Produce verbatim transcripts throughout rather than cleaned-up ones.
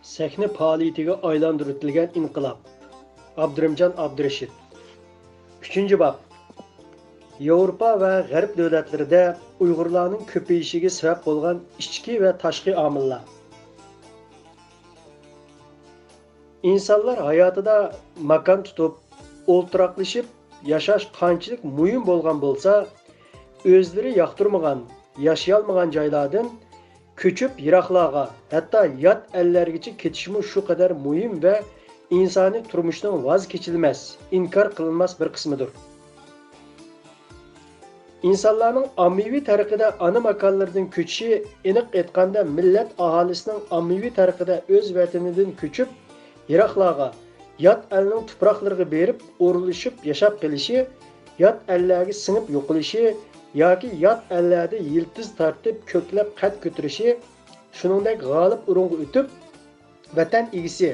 سەھنە پائالىيىتىگە ئايلاندۇرۇۋېتىلگەن ئىنقىلاب. ئابدۇرېھىمجان ئابدۇرېشىت. ئۈچىنچى باب. ياۋروپا ۋە غەرب دۆلەتلىرىدە ئۇيغۇرلارنىڭ كۆپىيىشىگە سەۋەب بولغان ئىچكى ۋە تاشقى ئامىللار. ئىنسانلار ھاياتىدا ماكان تۇتۇپ، ئولتۇراقلىشىپ ياشاش قانچىلىك مۇھىم بولغان بولسا، ئۆزلىرى ياقتۇرمىغان، ياشىيالمىغان جايلاردىن كۆچۈپ يىراقلارغا، ھەتتا يات ئەللەرگىچە كېتىشمۇ شۇ قەدەر مۇھىم ۋە ئىنسانىي تۇرمۇشنىڭ ۋاز كېچىلمەس، ئىنكار قىلىنماس بىر قىسمىدۇر. ئىنسانلارنىڭ ئاممىۋى تەرىقىدە ئانا ماكانلىرىدىن كۆچۈشى، ئېنىق ئېيتقاندا، مىللەت ئاھالىسىنىڭ ئاممىۋى تەرىقىدە ئۆز ۋەتىنىدىن كۆچۈپ، يىراقلارغا، يات ئەلنىڭ تۇپراقلىرىغا بېرىپ، ئورۇنلىشىپ ياشاپ قېلىشى، يات ئەللەرگە سىڭىپ يوقىلىشى ياكى يات ئەللەردە يىلتىز تارتىپ، كۆكلەپ قەد كۆتۈرۈشى، شۇنىڭدەك غالىب ئورۇنغا ئۆتۈپ، ۋەتەن ئىگىسى،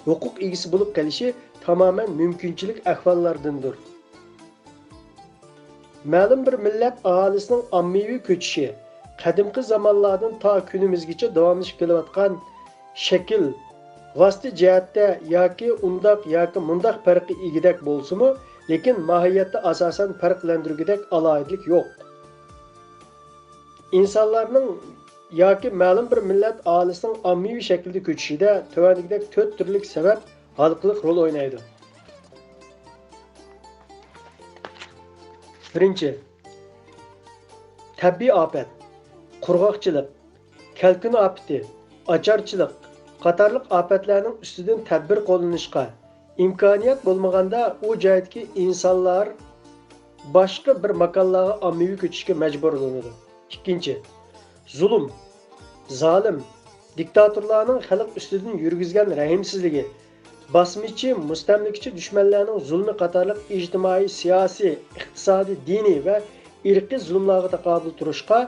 ھوقۇق ئىگىسى بولۇپ قېلىشى تامامەن مۇمكىنچىلىك ئەھۋاللاردىندۇر. مەلۇم بىر مىللەت ئاھالىسىنىڭ ئاممىۋى كۆچۈشى، قەدىمكى زامانلاردىن تا كۈنىمىزگىچە داۋاملىشىپ كېلىۋاتقان شەكىل، ۋاسىتە جەھەتتە ياكى ئۇنداق ياكى مۇنداق پەرققە ئىگىدەك بولسىمۇ، لېكىن ماھىيەتتە ئاساسەن پەرقلەندۈرگۈدەك ئالاھىدىلىك يوق. ئىنسانلارنىڭ ياكى مەلۇم بىر مىللەت ئاھالىسىنىڭ ئاممىۋى شەكىلدە كۆچۈشىدە تۆۋەندىكىدەك تۆت تۈرلۈك سەۋەب ھالقىلىق رول ئوينايدۇ. بىرىنچى، تەبىئىي ئاپەت، قۇرغاقچىلىق، كەلكۈن ئاپىتى، ئاچارچىلىق قاتارلىق ئاپەتلەرنىڭ ئۈستىدىن تەدبىر قوللىنىشقا ئىمكانىيەت بولمىغاندا، ئۇ جايدىكى ئىنسانلار باشقا بىر ماكانلارغا ئاممىۋى كۆچۈشكە مەجبۇرلىنىدۇ. ئىككىنچى، زۇلۇم، زالىم، دىكتاتورلارنىڭ خەلق ئۈستىدىن يۈرگۈزگەن رەھىمسىزلىكى، باسمىچى، مۇستەملىكىچى دۈشمەنلەرنىڭ زۇلمى قاتارلىق ئىجتىمائىي، سىياسىي، ئىقتىسادىي، دىنىي ۋە ئىرقىي زۇلۇملارغا تاقابىل تۇرۇشقا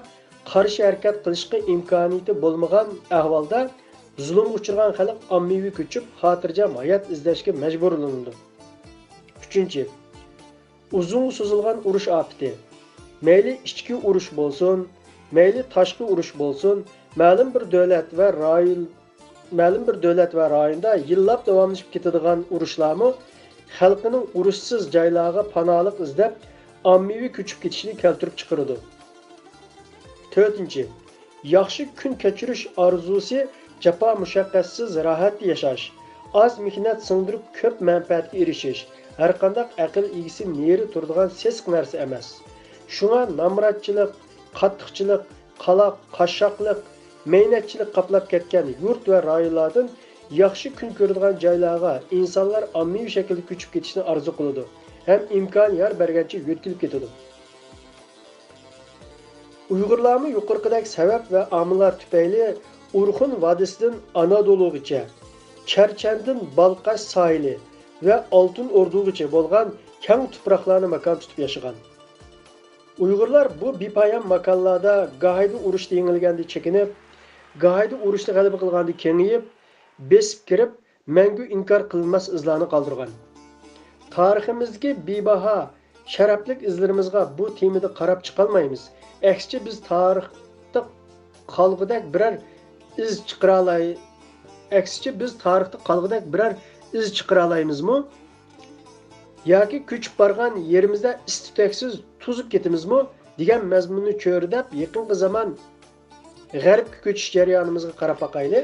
قارشى ھەرىكەت قىلىشقا ئىمكانىيىتى بولمىغان ئەھۋالدا، زۇلۇمغا ئۇچرىغان خەلق ئاممىۋى كۆچۈپ، خاتىرجەم ھايات ئىزدەشكە مەجبۇرلىنىدۇ. ئۈچىنچى، ئۇزۇنغا سوزۇلغان ئۇرۇش ئاپىتى. مەيلى ئىچكى ئۇرۇش بولسۇن، مەيلى تاشقى ئۇرۇش بولسۇن، مەلۇم بىر دۆلەت ۋە رايون، مەلۇم بىر دۆلەت ۋە رايوندا يىللاپ داۋاملىشىپ كېتىدىغان ئۇرۇشلارمۇ خەلقىنىڭ ئۇرۇشسىز جايلارغا پاناھلىق ئىزدەپ، ئاممىۋى كۆچۈپ كېتىشىنى كەلتۈرۈپ چىقىرىدۇ. تۆتىنچى، ياخشى كۈن كەچۈرۈش ئارزۇسى، جاپا مۇشەققەتسىز راھەتتە ياشاش، ئاز مېھنەت سىڭدۈرۈپ كۆپ مەنپەئەتكە ئېرىشىش، ھەرقانداق ئەقىل ئىگىسى نېرى تۇرىدىغان سېسىق نەرسە ئەمەس. شۇڭا نامراتچىلىق، قاتتىقچىلىق، قالاق، قاششاقلىق، مەينەتچىلىك قاپلاپ كەتكەن يۇرت ۋە رايونلاردىن ياخشى كۈن كۆرىدىغان جايلارغا ئىنسانلار ئاممىۋى شەكىلدە كۆچۈپ كېتىشنى ئارزۇ قىلىدۇ ھەم ئىمكان يار بەرگەنچە يۆتكىلىپ كېتىدۇ. ئۇيغۇرلارمۇ يۇقىرىقىدەك سەۋەب ۋە ئامىللار تۈپەيلى ئورخۇن ۋادىسىدىن ئانادولۇغىچە، چەرچەندىن بالقاش ساھىلى ۋە ئالتۇن ئوردۇغىچە بولغان كەڭ تۇپراقلارنى ماكان تۇتۇپ ياشىغان. ئۇيغۇرلار بۇ بىپايان ماكانلاردا گاھىدا ئۇرۇشتا يېڭىلگەندە چېكىنىپ، گاھىدا ئۇرۇشتا غەلىبە قىلغاندا كېڭىيىپ، بېسىپ كىرىپ، مەڭگۈ ئىنكار قىلىنماس ئىزلارنى قالدۇرغان. تارىخىمىزدىكى بىباھا، شەرەپلىك ئىزلىرىمىزغا بۇ تېمىدا قاراپ چىقالمايمىز. ئەكسىچە بىز تارىختا قالغۇدەك بىرەر ئىز چىقىرالاي-، ئەكسىچە بىز تارىختا قالغۇدەك بىرەر ئىز چىقىرالايمىزمۇ؟ ياكى كۆچۈپ بارغان يېرىمىزدە ئىس-تۈتەكسىز توزۇپ كېتىمىزمۇ؟ دېگەن مەزمۇننى چۆرىدەپ، يېقىنقى زامان غەربكە كۆچۈش جەريانىمىزغا قاراپ باقايلى.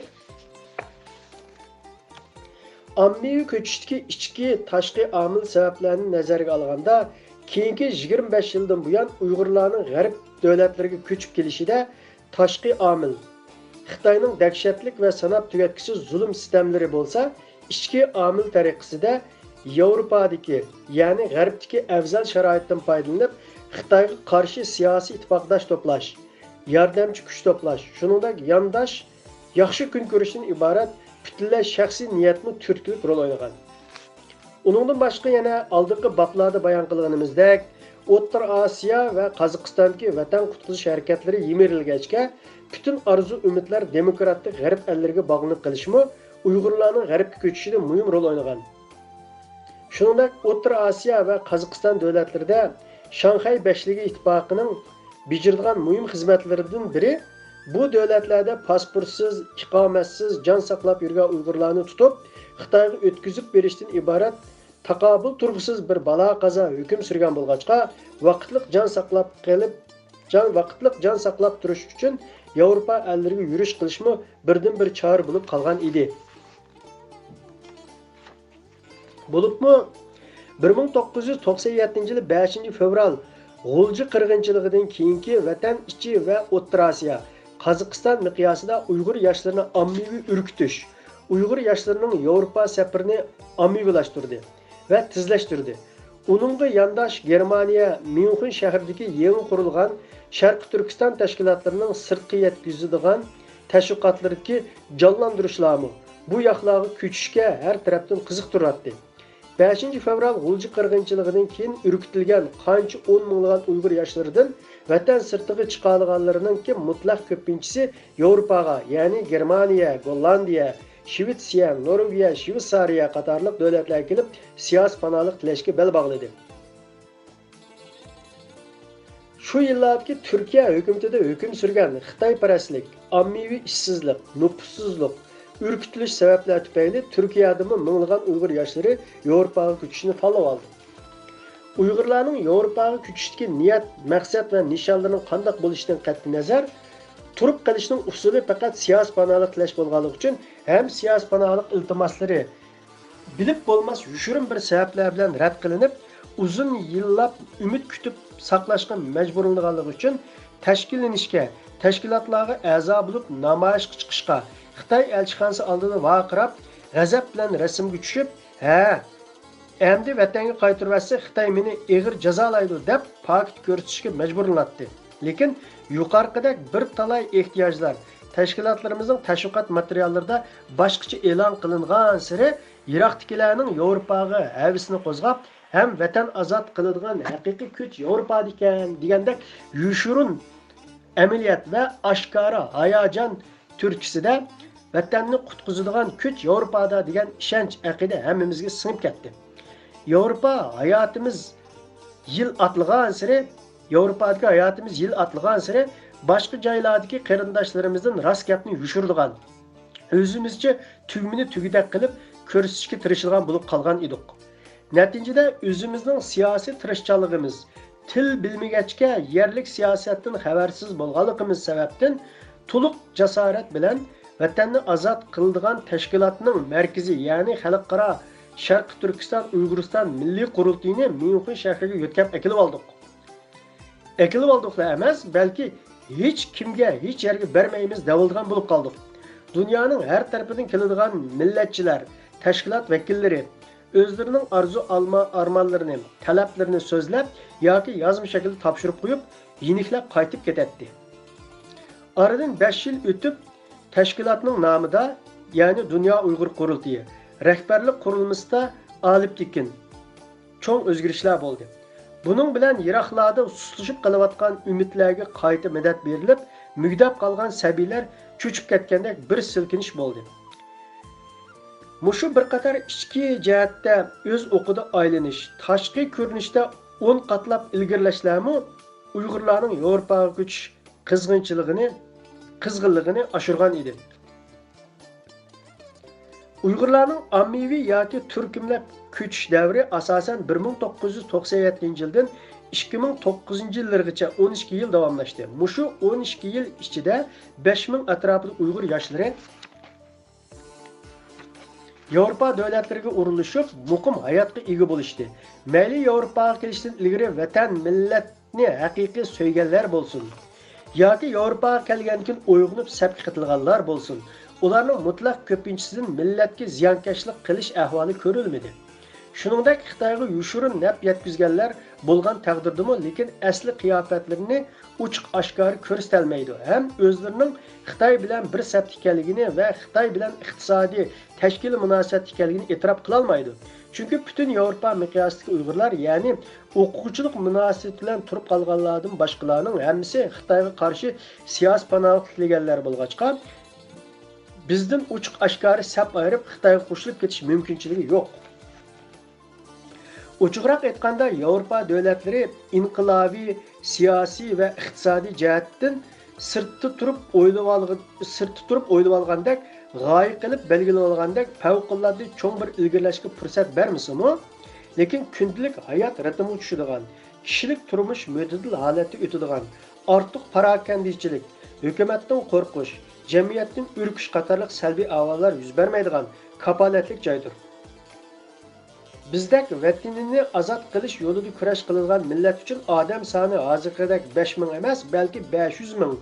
ئاممىۋى كۆچۈشتىكى ئىچكى، تاشقى ئامىل سەۋەبلەرنى نەزەرگە ئالغاندا، كېيىنكى يىگىرمە بەش يىلدىن بۇيان ئۇيغۇرلارنىڭ غەرب دۆلەتلىرىگە كۆچۈپ كېلىشىدە تاشقى ئامىل، خىتاينىڭ دەھشەتلىك ۋە ساناپ تۈگەتكۈسىز زۇلۇم سىتەملىرى بولسا، ئىچكى ئامىل تەرىقىسىدە ياۋروپادىكى، يەنى غەربتىكى ئەۋزەل شارائىتتىن پايدىلىنىپ، خىتايغا قارشى سىياسىي ئىتتىپاقداش توپلاش، ياردەمچى كۈچ توپلاش، شۇنىڭدەك يانداش ياخشى كۈن كۆرۈشتىن ئىبارەت پۈتۈنلەي شەخسىي نىيەتمۇ تۈرتكىلىك رول ئوينىغان. ئۇنىڭدىن باشقا يەنە ئالدىنقى بابلاردا بايان قىلغىنىمىزدەك، ئوتتۇرا ئاسىيا ۋە قازاقىستاندىكى ۋەتەن قۇتقۇزۇش ھەرىكەتلىرى يىمىرىلگەچكە، پۈتۈن ئارزۇ-ئۈمىدلەر دېموكراتىك غەرب ئەللىرىگە باغلىنىپ قېلىشىمۇ ئۇيغۇرلارنىڭ غەربكە كۆچۈشىدە مۇھىم رول ئوينىغان. شۇنىڭدەك ئوتتۇرا ئاسىيا ۋە قازاقىستان دۆلەتلىرىدە شاڭخەي بەشلىكى ئىتتىپاقىنىڭ بېجىرىدىغان مۇھىم خىزمەتلىرىدىن بىرى بۇ دۆلەتلەردە پاسپورتسىز، ئىقامەتسىز جان ساقلاپ يۈرگەن ئۇيغۇرلارنى تۇتۇپ، خىتايغا ئۆتكۈزۈپ بېرىشتىن ئىبارەت تاقابىل تۇرغۇسىز بىر بالا-قازا ھۆكۈم سۈرگەن بولغاچقا، ۋاقىتلىق جان ساقلاپ قېلىپ، جان، ۋاقىتلىق جان ساقلاپ تۇرۇش ئۈچۈن ياۋروپا ئەللىرىگە يۈرۈش قىلىشمۇ بىردىنبىر چارە بولۇپ قالغان ئىدى. بولۇپمۇ، بىر مىڭ توققۇز يۈز توقسەن يەتتىنچى يىلى بەشىنچى فېۋرال غۇلجا قىرغىنچىلىقىدىن كېيىنكى ۋەتەن ئىچى ۋە ئوتتۇرا ئاسىيا، قازاقىستان مىقياسىدا ئۇيغۇر ياشلىرىنى ئاممىۋى ئۈركۈتۈش، ئۇيغۇر ياشلىرىنىڭ ياۋروپا سەپىرىنى ئاممىۋىلاشتۇردى ۋە تېزلەشتۈردى. ئۇنىڭغا يانداش گېرمانىيە ميۇنخېن شەھىرىدىكى يېڭى قۇرۇلغان شەرقىي تۈركىستان تەشكىلاتلىرىنىڭ سىرتقا يەتكۈزىدىغان تەشۋىقاتلىرىدىكى جانلاندۇرۇشلارمۇ بۇ ياقلارغا كۆچۈشكە ھەر تەرەپتىن قىزىقتۇراتتى. بەشىنچى فېۋرال غۇلجا قىرغىنچىلىقىدىن كېيىن ئۈركۈتۈلگەن قانچە ئون مىڭلىغان ئۇيغۇر ياشلىرىدىن ۋەتەن سىرتىغا چىقالىغانلىرىنىڭكى مۇتلەق كۆپىنچىسى ياۋروپاغا، يەنى گېرمانىيە، گوللاندىيە، شىۋېتسىيە، نورۋېگىيە، شىۋېتسارىيە قاتارلىق دۆلەتلەرگە كېلىپ، سىياسىي پاناھلىق تىلەشكە بەل باغلىدى. شۇ يىللاردىكى تۈركىيە ھۆكۈمىتىدە ھۆكۈم سۈرگەن خىتايپەرەسلىك، ئاممىۋى ئىشسىزلىق، نوپۇسسىزلىق، ئۈركۈتۈلۈش سەۋەبلەر تۈپەيلى تۈركىيەدىمۇ مىڭلىغان ئۇيغۇر ياشلىرى ياۋروپاغا كۆچۈشنى تاللىۋالدى. ئۇيغۇرلارنىڭ ياۋروپاغا كۆچۈشتىكى نىيەت، مەقسەت ۋە نىشانلىرىنىڭ قانداق بولۇشىدىن قەتئىينەزەر، تۇرۇپ قېلىشنىڭ ئۇسۇلى پەقەت سىياسىي پاناھلىق تىلەش بولغانلىقى ئۈچۈن ھەم سىياسىي پاناھلىق ئىلتىماسلىرى بىلىپ بولماس يوشۇرۇن بىر سەۋەبلەر بىلەن رەت قىلىنىپ، ئۇزۇن يىللاپ ئۈمىد كۈتۈپ ساقلاشقا مەجبۇرلىنىدىغانلىقى ئۈچۈن تەشكىللىنىشكە، تەشكىلاتلارغا ئەزا بولۇپ نامايىشقا چىقىشقا، خىتاي ئەلچىخانىسى ئالدىدا ۋارقىراپ، غەزەپ بىلەن رەسىمگە چۈشۈپ، ھە، ئەمدى ۋەتەنگە قايتۇرۇۋەتسە، خىتاي مېنى ئېغىر جازالايدۇ، دەپ پاكىت كۆرسىتىشكە مەجبۇرلىناتتى. لېكىن يۇقىرىقىدەك بىر تالاي ئېھتىياجلار تەشكىلاتلىرىمىزنىڭ تەشۋىقات ماتېرىياللىرىدا باشقىچە ئېلان قىلىنغانسېرى، يىراقتىكىلەرنىڭ ياۋروپاغا ھەۋىسىنى قوزغاپ ھەم ۋەتەن ئازاد قىلىدىغان ھەقىقىي كۈچ ياۋروپادا ئىكەن، دېگەندەك يوشۇرۇن ئەمەلىيەت ۋە ئاشكارا ھاياجان تۈرتكىسىدە ۋەتەننى قۇتقۇزىدىغان كۈچ ياۋروپادا دېگەن ئىشەنچ ئەقىدە ھەممىمىزگە سىڭىپ كەتتى. ياۋروپا ھاياتىمىز يىل ئاتلىغانسېرى، ياۋروپادىكى ھاياتىمىز يىل ئاتلىغانسېرى باشقا جايلاردىكى قېرىنداشلىرىمىزدىن راست گەپنى يوشۇرىدىغان، ئۆزىمىزچە تۈگمىنى تۈگىدەك قىلىپ كۆرسىتىشكە تىرىشىدىغان بولۇپ قالغان ئىدۇق. نەتىجىدە ئۆزىمىزنىڭ سىياسىي تىرىشچانلىقىمىز، تىل بىلمىگەچكە يەرلىك سىياسەتتىن خەۋەرسىز بولغانلىقىمىز سەۋەبتىن تولۇق جاسارەت بىلەن ۋەتەننى ئازاد قىلىدىغان تەشكىلاتنىڭ مەركىزى، يەنى خەلقئارا شەرقىي تۈركىستان ئۇيغۇرىستان مىللىي قۇرۇلتىيىنى ميۇنخېن شەھىرىگە يۆتكەپ ئەكېلىۋالدۇق. ئەكېلىۋالدۇقلا ئەمەس، بەلكى ھېچ كىمگە، ھېچ يەرگە بەرمەيمىز دەۋالىدىغان بولۇپ قالدۇق. دۇنيانىڭ ھەر تەرىپىدىن كېلىدىغان مىللەتچىلەر، تەشكىلات ۋەكىللىرى ئۆزلىرىنىڭ ئارزۇ ئالما-، ئارمانلىرىنى، تەلەپلىرىنى سۆزلەپ ياكى يازما شەكىلدە تاپشۇرۇپ قويۇپ، يېنىكلەپ قايتىپ كېتەتتى. ئارىدىن بەش يىل ئۆتۈپ، تەشكىلاتنىڭ نامىدا، يەنى دۇنيا ئۇيغۇر قۇرۇلتىيى، رەھبەرلىك قۇرۇلمىسىدا ئالىپ تىكىن چوڭ ئۆزگىرىشلەر بولدى. بۇنىڭ بىلەن يىراقلاردا سۇسلىشىپ قېلىۋاتقان ئۈمىدلەرگە قايتا مەدەت بېرىلىپ، مۈگدەپ قالغان سەبىيلەر چۆچۈپ كەتكەندەك بىر سىلكىنىش بولدى. مۇشۇ بىر قاتار ئىچكى جەھەتتە ئۆز ئوقىدا ئايلىنىش، تاشقى كۆرۈنۈشتە ئون قاتلاپ ئىلگىرىلەشلەرمۇ ئۇيغۇرلارنىڭ ياۋروپاغا كۆچۈش قىزغىنچىلىقىنى، قىزغىنلىقىنى ئاشۇرغان ئىدى. ئۇيغۇرلارنىڭ ئاممىۋى ياكى تۈركۈملەپ كۆچۈش دەۋرى ئاساسەن بىر مىڭ توققۇز يۈز توقسەن يەتتىنچى يىلدىن ئىككى مىڭ توققۇزىنچى يىللىرىغىچە ئون ئىككى يىل داۋاملاشتى. مۇشۇ ئون ئىككى يىل ئىچىدە بەش مىڭ ئەتراپىدا ئۇيغۇر ياشلىرى ياۋروپا دۆلەتلىرىگە ئورۇنلىشىپ، مۇقىم ھاياتقا ئىگە بولۇشتى. مەيلى ياۋروپاغا كېلىشتىن ئىلگىرى ۋەتەن، مىللەتنى ھەقىقىي سۆيگەنلەر بولسۇن، ياكى ياۋروپاغا كەلگەندىن كېيىن ئويغىنىپ سەپكە قېتىلغانلار بولسۇن، ئۇلارنىڭ مۇتلەق كۆپىنچىسىدىن مىللەتكە زىيانكەشلىك قىلىش ئەھۋالى كۆرۈلمىدى. شۇنىڭدەك خىتايغا يوشۇرۇن نەپ يەتكۈزگەنلەر بولغان تەقدىردىمۇ، لېكىن ئەسلى قىياپەتلىرىنى ئوچۇق ئاشكارا كۆرسىتەلمەيدۇ ھەم ئۆزلىرىنىڭ خىتاي بىلەن بىر سەپتە ئىكەنلىكىنى ۋە خىتاي بىلەن ئىقتىسادىي، تەشكىلىي مۇناسىۋەتتە ئىكەنلىكىنى ئېتىراپ قىلالمايدۇ. چۈنكى پۈتۈن ياۋروپا مىقياسىدىكى ئۇيغۇرلار، يەنى ئوقۇغۇچىلىق مۇناسىۋىتى بىلەن تۇرۇپ قالغانلاردىن باشقىلارنىڭ ھەممىسى خىتايغا قارشى سىياسىي پاناھلىق تىلىگەنلەر بولغاچقا، بىزدىن ئوچۇق ئاشكارا سەپ ئايرىپ، خىتايغا قوشۇلۇپ كېتىش مۇمكىنچىلىكى يوق. ئوچۇقراق ئېيتقاندا، ياۋروپا دۆلەتلىرى ئىنقىلابىي، سىياسىي ۋە ئىقتىسادىي جەھەتتىن سىرتتا تۇرۇپ ئويلىۋالغ-، سىرتتا تۇرۇپ ئويلىۋالغاندەك، غايە قىلىپ بەلگىلىۋالغاندەك پەۋقۇلئاددە چوڭ بىر ئىلگىرىلەشكە پۇرسەت بەرمىسىمۇ، لېكىن كۈندىلىك ھايات رىتىمىغا چۈشىدىغان، كىشىلىك تۇرمۇش مۆتىدىل ھالەتتە ئۆتىدىغان، ئارتۇق پاراكەندىچىلىك، ھۆكۈمەتتىن قورقۇش، جەمئىيەتتىن ئۈركۈش قاتارلىق سەلبىي ئەھۋاللار يۈز بەرمەيدىغان كاپالەتلىك جايدۇر. بىزدەك ۋەتىنىنى ئازاد قىلىش يولىدا كۈرەش قىلىدىغان مىللەت ئۈچۈن ئادەم سانى ھازىرقىدەك بەش مىڭ ئەمەس، بەلكى بەش يۈز مىڭ،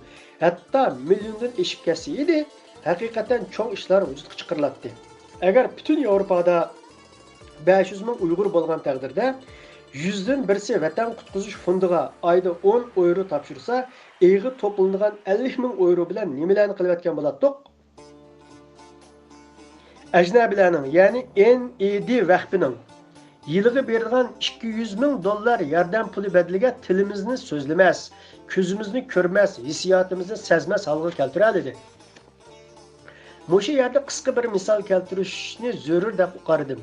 ھەتتا مىليوندىن ئېشىپ كەتسە ئىدى، ھەقىقەتەن چوڭ ئىشلار ۋۇجۇدقا چىقىرىلاتتى. ئەگەر پۈتۈن ياۋروپادا بەش يۈز مىڭ ئۇيغۇر بولغان تەقدىردە، يۈزدىن بىرسى ۋەتەن قۇتقۇزۇش فوندىغا ئايدا ئون ئويرو تاپشۇرسا، ئېغىر توپلىنىدىغان ئەللىك مىڭ ئويرو بىلەن نېمىلەرنى قىلىۋەتكەن بولاتتۇق؟ ئەجنەبىيلەرنىڭ، يەنى ئېن ئى دى ۋەخپىنىڭ يىلىغا بېرىدىغان ئىككى يۈز مىڭ دوللار ياردەم پۇلى بەدىلىگە تىلىمىزنى سۆزلىمەس، كۆزىمىزنى كۆرمەس، ھېسسىياتىمىزنى سەزمەس ھالغا كەلتۈرەلىدى. مۇشۇ يەردە قىسقا بىر مىسال كەلتۈرۈشنى زۆرۈر دەپ قارىدىم.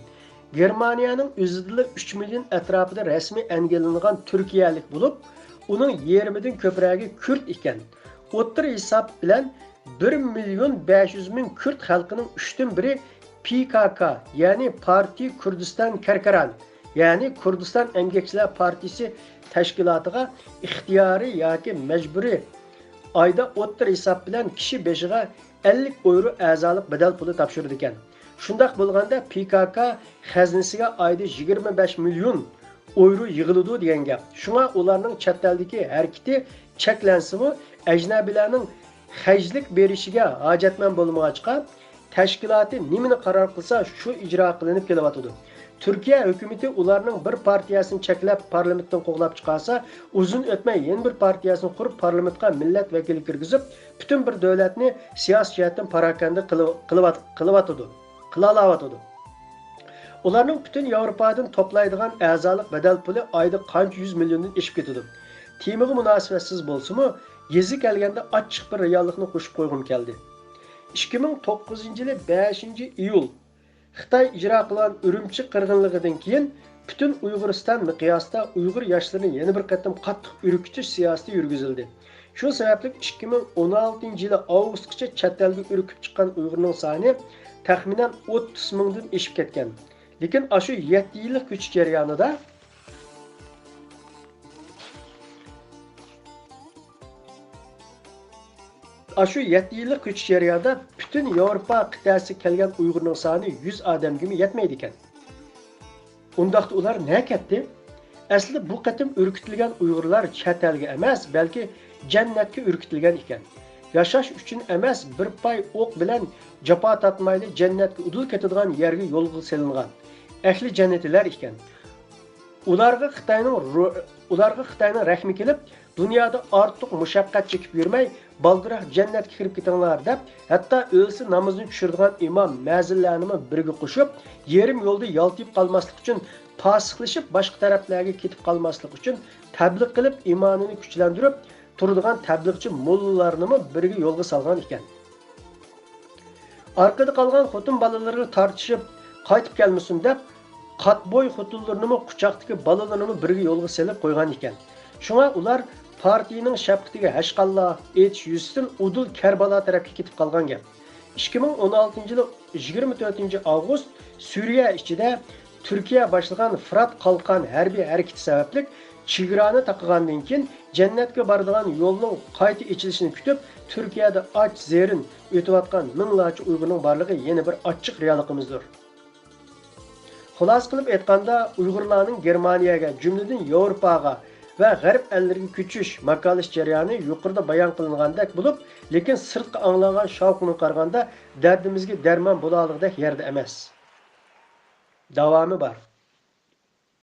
گېرمانىيەنىڭ ئۆزىدىلا ئۈچ مىليون ئەتراپىدا رەسمىي ئەنگىلىنىدىغان تۈركىيەلىك بولۇپ، ئۇنىڭ يېرىمىدىن كۆپرەكى كۈرد ئىكەن. ئوتتۇرا ھېساب بىلەن بىر مىليون بەش يۈز مىڭ كۈرد خەلقىنىڭ ئۈچتىن بىرى پى كاكا، يەنى پارتىي كۇردىستان كەركىران، يەنى كۇردىستان ئەمگەكچىلەر پارتىيىسى تەشكىلاتىغا ئىختىيارىي ياكى مەجبۇرىي ئايدا ئوتتۇرا ھېساب بىلەن كىشى بېشىغا ئەللىك ئويرو ئەزالىق بەدەل پۇلى تاپشۇرىدىكەن. شۇنداق بولغاندا، پى كاكا خەزنىسىگە ئايدا يىگىرمە بەش مىليون ئويرو يىغىلىدۇ دېگەن گەپ. شۇڭا ئۇلارنىڭ چەت ئەلدىكى ھەرىكىتى چەكلەنسىمۇ، ئەجنەبىيلەرنىڭ خەجلىك بېرىشىگە ھاجەتمەن بولمىغاچقا، تەشكىلاتى نېمىنى قارار قىلسا، شۇ ئىجرا قىلىنىپ كېلىۋاتىدۇ. تۈركىيە ھۆكۈمىتى ئۇلارنىڭ بىر پارتىيەسىنى چەكلەپ، پارلامېنتتىن قوغلاپ چىقارسا، ئۇزۇن ئۆتمەي يەنە بىر پارتىيەسىنى قۇرۇپ، پارلامېنتقا مىللەت ۋەكىلى كىرگۈزۈپ، پۈتۈن بىر دۆلەتنى سىياسىي جەھەتتىن پاراكەندە قىلىۋ-، قىلىۋات-، قىلىۋاتىدۇ، قىلالاۋاتىدۇ. ئۇلارنىڭ پۈتۈن ياۋروپادىن توپلايدىغان ئەزالىق بەدەل پۇلى ئايدا قانچە يۈز مىليوندىن ئېشىپ كېتىدۇ. تېمىغا مۇناسىۋەتسىز بولسىمۇ، يېزا كەلگەندە ئاچچىق بىر رېئاللىقنى قوشۇپ قويغۇم كەلدى. ئىككى مىڭ توققۇزىنچى يىلى بەشىنچى ئىيۇل خىتاي ئىجرا قىلغان ئۈرۈمچى قىرغىنلىقىدىن كېيىن، پۈتۈن ئۇيغۇرىستان مىقياسىدا ئۇيغۇر ياشلىرىنى يەنە بىر قېتىم قاتتىق ئۈركۈتۈش سىياسىتى يۈرگۈزۈلدى. شۇ سەۋەبلىك ئىككى مىڭ ئون ئالتىنچى يىلى ئاۋغۇستقىچە چەت ئەلگە ئۈركۈپ چىققان ئۇيغۇرنىڭ سانى تەخمىنەن ئوتتۇز مىڭدىن ئېشىپ كەتكەن. لېكىن ئاشۇ يەتتە يىللىق كۆچۈش جەريانىدا، ئاشۇ يەتتە يىللىق كۆچۈش جەريانىدا پۈتۈن ياۋروپا قىتئەسىگە كەلگەن ئۇيغۇرنىڭ سانى يۈز ئادەمگىمۇ يەتمەيدىكەن. ئۇنداقتا ئۇلار نەگە كەتتى؟ ئەسلىدە بۇ قېتىم ئۈركۈتۈلگەن ئۇيغۇرلار چەت ئەلگە ئەمەس، بەلكى جەننەتكە ئۈركۈتۈلگەن ئىكەن. ياشاش ئۈچۈن ئەمەس، بىر پاي ئوق بىلەن جاپا تارتمايلى جەننەتكە ئۇدۇل كېتىدىغان يەرگە يولغا سېلىنغان ئەھلى جەننىتىلەر ئىكەن. ئۇلارغا خىتاينىڭ رۇ-، ئۇلارغا خىتاينىڭ رەھمى كېلىپ، دۇنيادا ئارتۇق مۇشەققەت چېكىپ يۈرمەي، بالدۇرراق جەننەتكە كىرىپ كېتىڭلار دەپ، ھەتتا ئۆلسە نامىزىنى چۈشۈرىدىغان ئىمام مەزىنلەرنىمۇ بىرگە قوشۇپ، يېرىم يولدا يالتىيىپ قالماسلىق ئۈچۈن، پاسىقلىشىپ باشقا تەرەپلەرگە كېتىپ قالماسلىق ئۈچۈن تەبلىغ قىلىپ، ئىمانىنى كۈچلەندۈرۈپ تۇرىدىغان تەبلىغچى موللىلارنىمۇ بىرگە يولغا سالغان ئىكەن. ئارقىدا قالغان خوتۇن بالىلىرىغا تارتىشىپ قايتىپ كەلمىسۇن دەپ، قاتبوي خوتۇنلىرىنىمۇ، قۇچاقتىكى بالىلىرىنىمۇ بىرگە يولغا سېلىپ قويغان ئىكەن. شۇڭا ئۇلار پارتىيىنىڭ شەپقىتىگە ھەشقاللا ئېيتىش يۈزىسىدىن ئۇدۇل كەربالا تەرەپكە كېتىپ قالغان گەپ. ئىككى مىڭ ئون ئالتىنچى يىلى يىگىرمە تۆتىنچى ئاۋغۇست سۈرىيە ئىچىدە تۈركىيە باشلىغان فىرات قالقان ھەربىي ھەرىكىتى سەۋەبلىك چېگرانى تاقىغاندىن كېيىن، جەننەتكە بارىدىغان يولنىڭ قايتا ئېچىلىشىنى كۈتۈپ، تۈركىيەدە ئاچ، زېرىن ئۆتۈۋاتقان مىڭلارچە ئۇيغۇرنىڭ بارلىقى يەنە بىر ئاچچىق رېئاللىقىمىزدۇر. خۇلاسە قىلىپ ئېيتقاندا، ئۇيغۇرلارنىڭ گېرمانىيەگە، جۈملىدىن ياۋروپاغا ۋە غەرب ئەللىرىگە كۆچۈش، ماكانلىشىش جەريانى يۇقىرىدا بايان قىلىنغاندەك بولۇپ، لېكىن سىرتقا ئاڭلانغان شاۋقۇنغا قارىغاندا، دەردىمىزگە دەرمان بولالىغۇدەك يەردە ئەمەس. داۋامى بار.